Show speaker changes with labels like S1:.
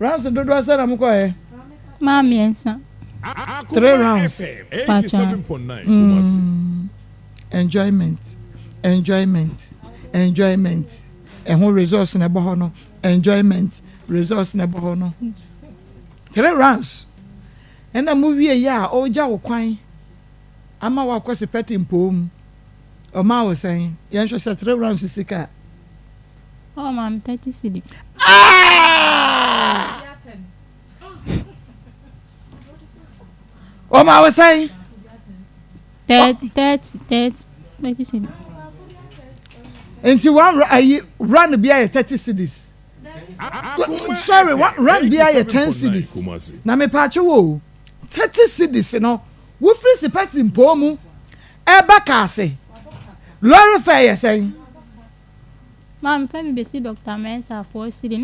S1: Rounds dodoɔ sɛ na mokɔɛ?
S2: Maa mmiɛnsa.
S1: Three rounds.
S2: Pacha.
S1: Enjoyment, enjoyment, enjoyment. Ɛho results na ɛbɔ hɔ no. Enjoyment results na ɛbɔ hɔ no. Three rounds. Ɛna mo wie yɛ a, ɔregya wo kwan ama wakɔ sipɛti mpom. Ɔmaa wo sɛn? Yɛnhwɛ sɛ three rounds sika.
S2: Ɔwɔ maa mi 30 cedi.
S1: Ah! Ɔmaa wo sɛn?
S2: 30, 30, 30, 30 cedi.
S1: Nti one ayi run bi ayɛ 30 cedis, sorry, one run bi ayɛ 10 cedis. Na mepaakyɛ wo, 30 cedis no, wofiri sipɛti mpoo mu ɛba kaase, lorry fare yɛ sɛn?
S2: Maa mi fɛ mi besi Dr. Mensa 4 cedi.